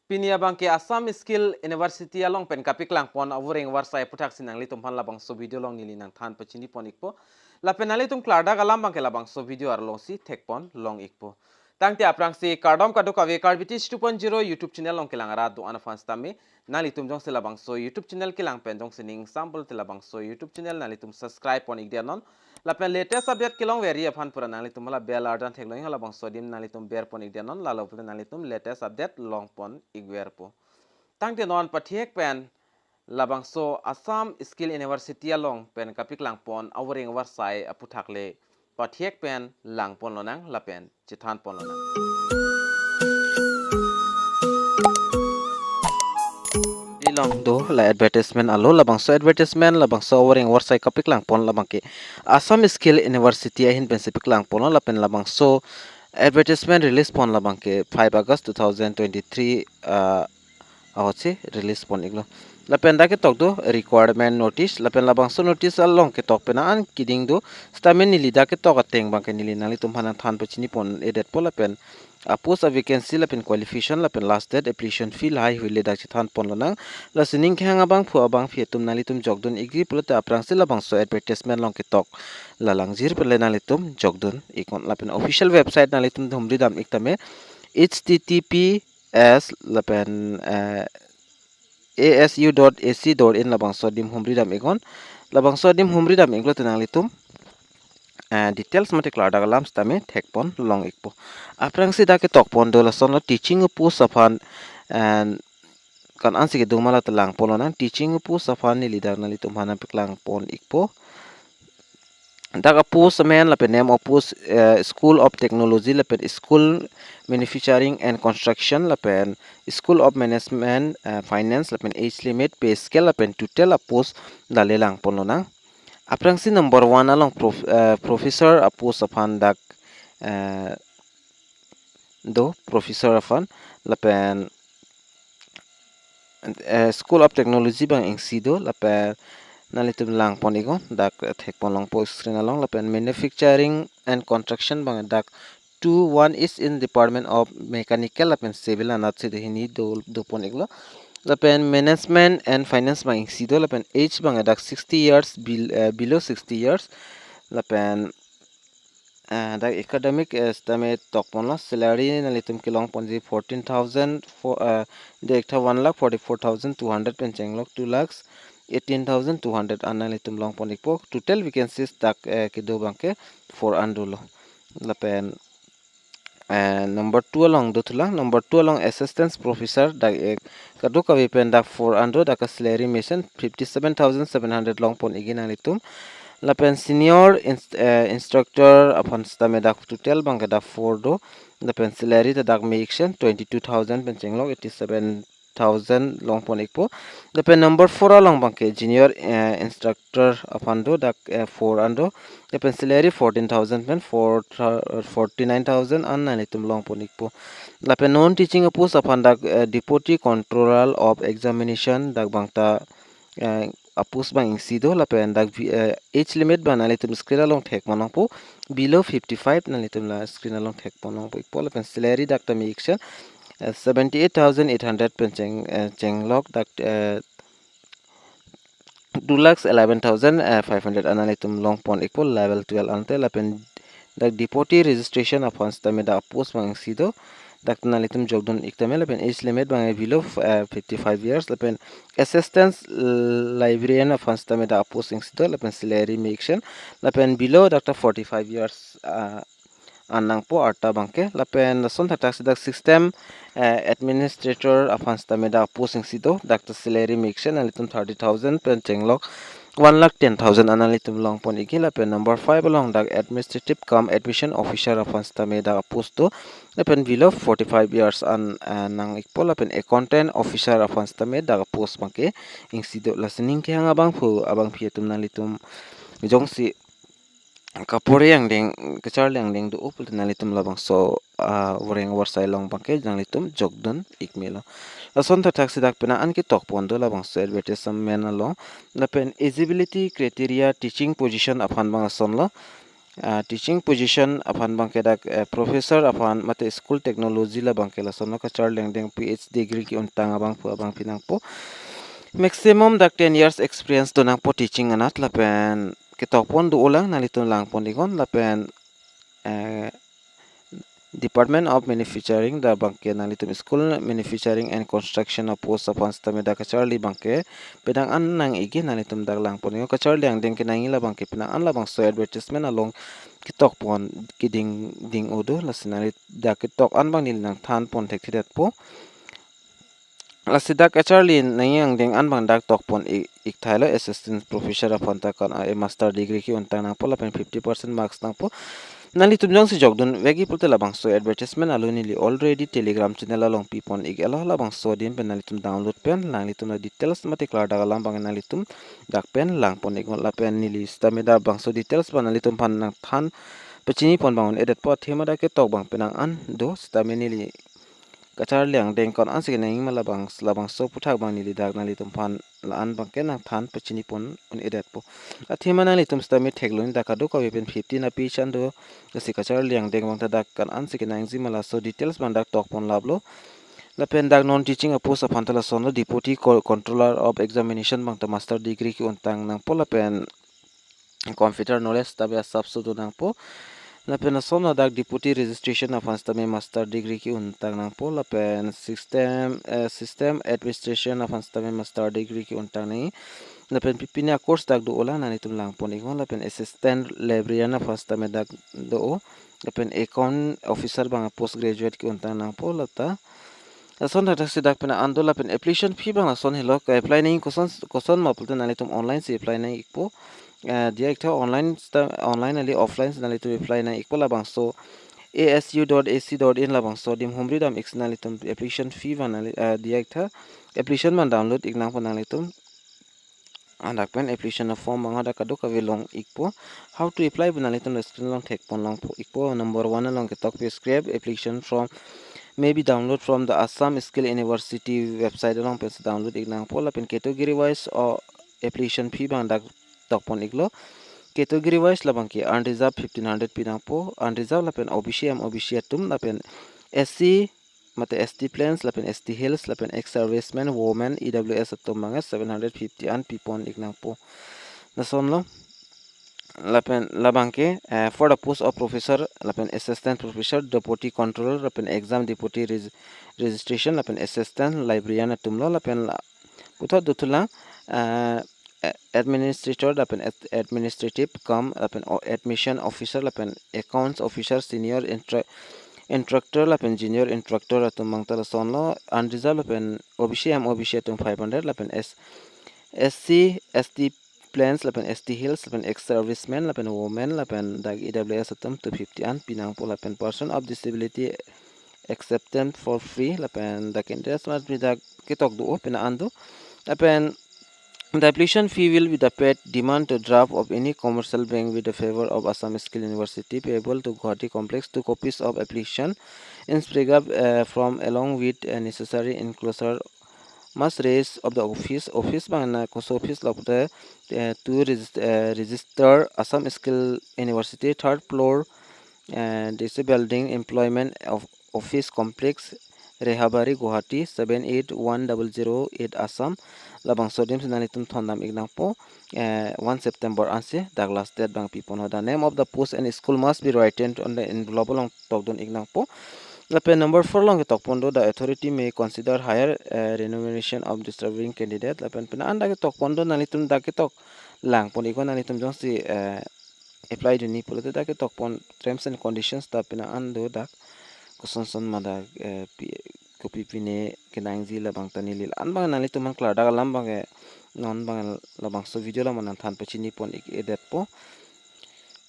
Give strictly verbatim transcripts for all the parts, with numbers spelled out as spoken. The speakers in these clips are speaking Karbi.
Pini abangke Assam Skill University along pen kapaklangpon avoreng avarsai aputhaksi nanglitum aphan labangso video along neli nangthan pachini pon ikpo. Lapen nanglitum klardak alam abangke labangso video arlongsi thekpon long ikpo. Tangte aphrangsi kardom kadokave, Karbi Teach two point zero YouTube channel along kelang arat do-an aphan sitame nanglitum jongsi labangso YouTube channel kelang pen jongsi ning example te labangso YouTube channel nanglitum subscribe pon ikdet non. Lapen latest update kelongverji aphan pura nanglitum hala bell ardan theklong, halabangso adim nanglitum ber pon ikdet non, lalo pura nanglitum latest update long pon ikverpo. Tangte non pathek pen labangso Assam Skill University along pen kapaklangpon avoreng avarsai aputhak le pathek pen langpon lonang lapen chethan pon lonang. Ilong do la advertisement alo, labangso advertisement labangso avoreng avarsai kapaklangpon labangke Assam Skill University ahin pensi paklangponlo, lapen labangso advertisement release pon labangke five August two thousand twenty-three, uh, ahutsi release pon iklo. Lapen dak ketok do requirement notice, lapen labangso notice along ketok pen an keding do, sitame neli dak ketok ateng abangke neli nanglitum aphan nangthan pachini pon edetpo, lapen a post, a vacancy lapen qualification lapen last date, application fee lahai hui le dak chethan pon lonang. Lasi ning kehang abangphu abangphi atum nanglitum jokdun ikji pulote aphrangsi labangso advertisement along ketok la langjir pen le nanglitum jokdun iknon, lapen official website nanglitum humri dam iktame, H T T P S lapen, eh, A S U dot A C dot in, labangso adim humri dam iknon. Labangso adim humri dam iklote nanglitum, eh, details mate klardak alam sitame thekpon long ikpo. Aphrangsi dak ketok pon do lasonlo, teaching post aphan, eh, ko-ansi kedo ma la ta langpon lonang. Teaching post aphan neli dak nanglitum aphan nangpaklang pon ikpo. Dak a post amen lapen name of post, eh, School of Technology lapen School Manufacturing and Construction lapen School of Management, eh, Finance lapen age limit, pay scale lapen total a post dak le langpon lonang. Aphrangsi number one along prof-, eh, professor a post aphan dak, eh, do, professor aphan, lapen, eh, School of Technology abang isi do, lapen nanglitum langpon iknon, dak thekpon longpo screen along, lapen Manufacturing and Construction abang dak two, one is in Department of Mechanical lapen Civil anatsi do, hini do, dopon iklo. Lapen Management and Finance abang isi do, lapen age abang dak sixty years, bil-, eh, below sixty years, lapen, eh, dak academic, eh, sitame tokponlo. Salary nanglitum kelongponji fourteen thousand, four, eh, dak ta one lakh forty-four thousand two hundred pen chenglok two lakhs eighteen thousand two hundred an nanglitum longpon ikpo. Total vacancies dak, eh, kedo abangke four an dolo. Lapen, eh, number two along dothulang. Number two along assistant professor dak, eh, kadokave pen dak four an do, dak a salary mesen fifty-seven thousand seven hundred longpon ikji nanglitum. Lapen senior inst-, eh, instructor aphan sitame dak total abangke dak four do. Lapen salary ta dak me-iksen twenty-two thousand pen chenglok eighty-seven thousand longpon ikpo. Lapen number four along abangke junior, eh, instructor aphan do, dak, eh, four an do. Lapen salary fourteen thousand pen four thou-, forty-nine thousand an nanglitum longpon ikpo. Lapen non teaching a post aphan dak, eh, Deputy Controller of Examination dak abang ta, eh, a post abang isi do, lapen dak vi-, eh, age limit abang nanglitum screen along thekpon longpo, below fifty-five nanglitum la screen along thekpon longpo ikpo. Lapen salary dak ta me-iksen, eh, seventy-eight thousand eight hundred pen cheng, eh, chenglok dak, eh, two lakhs eleven thousand five hundred an nanglitum longpon ikpo level twelve ante. Lapen dak deputy registration aphan sitame dak post abang isi do, dak nanglitum jokdun iktame. Lapen age limit abang below, eh, fifty-five years. Lapen assistant, eh, librarian aphan sitame dak post isi do, lapen salary me-iksen, lapen below dak ta forty-five years, ah, an nangpo arta abangke. Lapen lason thakthak si dak system, eh, administrator aphan sitame dak post isi do, dak ta salary me-iksen nanglitum thirty thousand pen chenglok one lakh ten thousand an nanglitum longpon ikji. Lapen number five along dak administrative cum admission officer aphan sitame dak post do, lapen below forty-five years an, eh, nang ikpo. Lapen accountant officer aphan sitame dak post abangke isi do. Lasi ning kehang abangphu abangphi atum nanglitum jongsi kapore angdeng, kacharli angdeng do-o pulote nanglitum labangso, ah, voreng avarsai along abangke nanglitum jokdun ikmelo. Lason thakthak si dak penang an ketokpon do labangso advertisement along. Lapen eligibility criteria, teaching position aphan abang lasonlo. ah, teaching position aphan abangke dak, eh, professor aphan mate school technology labangke lasonlo kacharli angdeng P H D degree ke-untang abangphu abang pinangpo. Maximum dak ten years experience donangpo teaching anat lapen ketokpon do-olang nanglitum langpon iknon lapen, eh, Department of Manufacturing dak abangke nanglitum school manufacturing and construction a-post aphan sitame dak kacharli abangke penang an nang-ikji nanglitum dak langpon iknon kacharli angdeng kenangji labangke penang an labangso advertisement along ketokpon keding ding-o do lasi nangli dak ketok an abang neli nangthanpon thekthedetpo. Lasi dak kacharli nangji angdeng an abang dak tokpon i-, ikthailo assistant professor aphan ta kan a master degree ke-untang nangpo lapen fifty percent marks nangpo. Nanglitum jongsi jokdun vekji pulote labangso advertisement alo neli already Telegram channel along pipon ik-etlo labangso adim pen nanglitum download pen nanglitum la details mate klardak alam abang nanglitum dak pen langpon iknon lapen neli sitame dak bangso details abang nanglitum aphan nangthan pachinipon abang un-edetpo athema dak ketok abang penang an do sitame neli kacharli angdeng ko-an si kenangji ma labang labangso aphuthak abang neli dak nanglitum aphan la-an abangke nangthan pachinipon un-edetpo. Athema nanglitum sitame theklong dak kadokave pen fifteen a-page an do lasi kacharli angdeng abang ta dak ko-an si kenangji ma laso details abang dak tokpon laplo. Lapen dak non teaching a-post aphan ta lasonlo Deputy Co-, Controller of Examination abang ta master degree ke-untang nangpo lapen computer knowledge ta be asapso do nangpo. Lapen lason ladak Deputy Registration aphan sitame master degree ke-untang nangpo. Lapen system, eh, system administration aphan sitame master degree ke-untang nangji. Lapen pipine a-course dak do-olang nanglitum langpon iknon. Lapen assistant librarian aphan sitame dak do-o. Lapen account officer abang post graduate ke-untang nangpo lata. Lason dak si dak penang an do lapen application fee abang lason helo ke-apply nangji koson koson ma pulote nanglitum online si apply nang-ikpo. Eh, diya iktha online sta-, online kali offline si nanglitum apply nang-ikpo labangso A S U dot A C dot in labangso adim humri dam-ik si nanglitum application fee abang nangli, eh, diya iktha application abang download ik nangpo nanglitum. Ladak pen application form abang hadak kadokave long-ikpo. How to apply pu nanglitum screen along thekpon long-ikpo. Number one along ketok pen script application form may be download from the Assam Skill University website along pensi download ik nangpo lapen category wise o application fee abang dak tokpon iklo. Category wise labangke unreserved fifteen hundred pi nangpo, unreserved lapen O B C, M O B C atum lapen S C mate S T plains lapen S T hills lapen ex-servicemen, women, E W S atum abang seven hundred fifty an pipon ik nangpo. Lasonlo. Lapen labangke, eh, for the post of professor lapen assistant professor, deputy controller lapen exam deputy reg-, registration lapen assistant librarian atumlo lapen la, puthot dothulang, eh, a-, administrator lapen ad-, administrative cum lapen o-, admission officer lapen accounts officer, senior intra-, instructor lapen junior instructor atum abang ta lasonlo. Unreserved lapen O B C, M O B C atum five hundred lapen S-, S C, S T plains lapen S T hills lapen ex-servicemen lapen women lapen dak E W S atum two fifty an pi nangpo lapen person of disability accepted for free lapen dak interest mat dak ketok do-o penang an do. Lapen the application fee will be the paid demand to draft of any commercial bank with the favor of Assam Skill University payable to Guwahati Complex. Two copies of application in spread up, uh, from along with a necessary enclosure must raise of the office. Office abang na koso office lo pulote, uh, to regis-, uh, register Assam Skill University, third floor, uh, this building employment of office complex, Rehabari, Guwahati, seven eight one double zero eight Assam. Labangso adim si nanglitum thondam ik nangpo, eh, one September ansi dak last date abang pipon ho. The name of the post and school must be written on the envelope along tokdun ik nangpo. Lapen number four along ketokpon do, the authority may consider higher, eh, remuneration of deserving candidate. Lapen penang an dak ketokpon do, nanglitum dak ketok langpon iknon, nanglitum jongsi, eh, apply dunji pulote dak ketokpon terms and conditions ta penang an do dak. Koson son ma dak, eh, pi-, kopi pine kenangji labang ta neli la-an abang nanglitum aphan klardak alam abangke non abang labangso video along nangthan pachinipon ik-edetpo.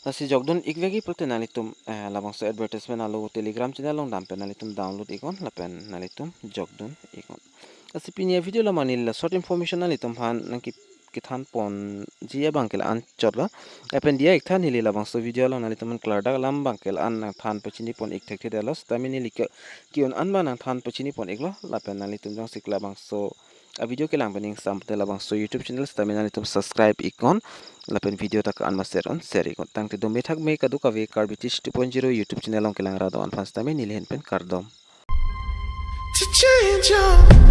Lasi jokdun ik vekji pulote nanglitum, eh, labangso advertisement alo Telegram channel along dam pen nanglitum download iknon lapen nanglitum jokdun iknon. Lasi pini a-video along neli la short information nanglitum aphan nangke kethanponji abangke la-an chotlo. Lapen diya iktha neli labangso video along nanglitum aphan klardak alam abangke la-an nangthan pachinipon ik thekthedetlo. Sitame neli ke, ke-un an abang nangthan pachinipon iklo. Lapen nanglitum jongsi labangso A video kelang pen ingsam pute labangso YouTube channel sitame nanglitum subscribe iknon lapen video ta ka-an ma share on share iknon. Tangte dome thakme kadokave Karbi Teach two point zero YouTube channel along kelang radon aphan sitame neli ahin pen kardom. To change your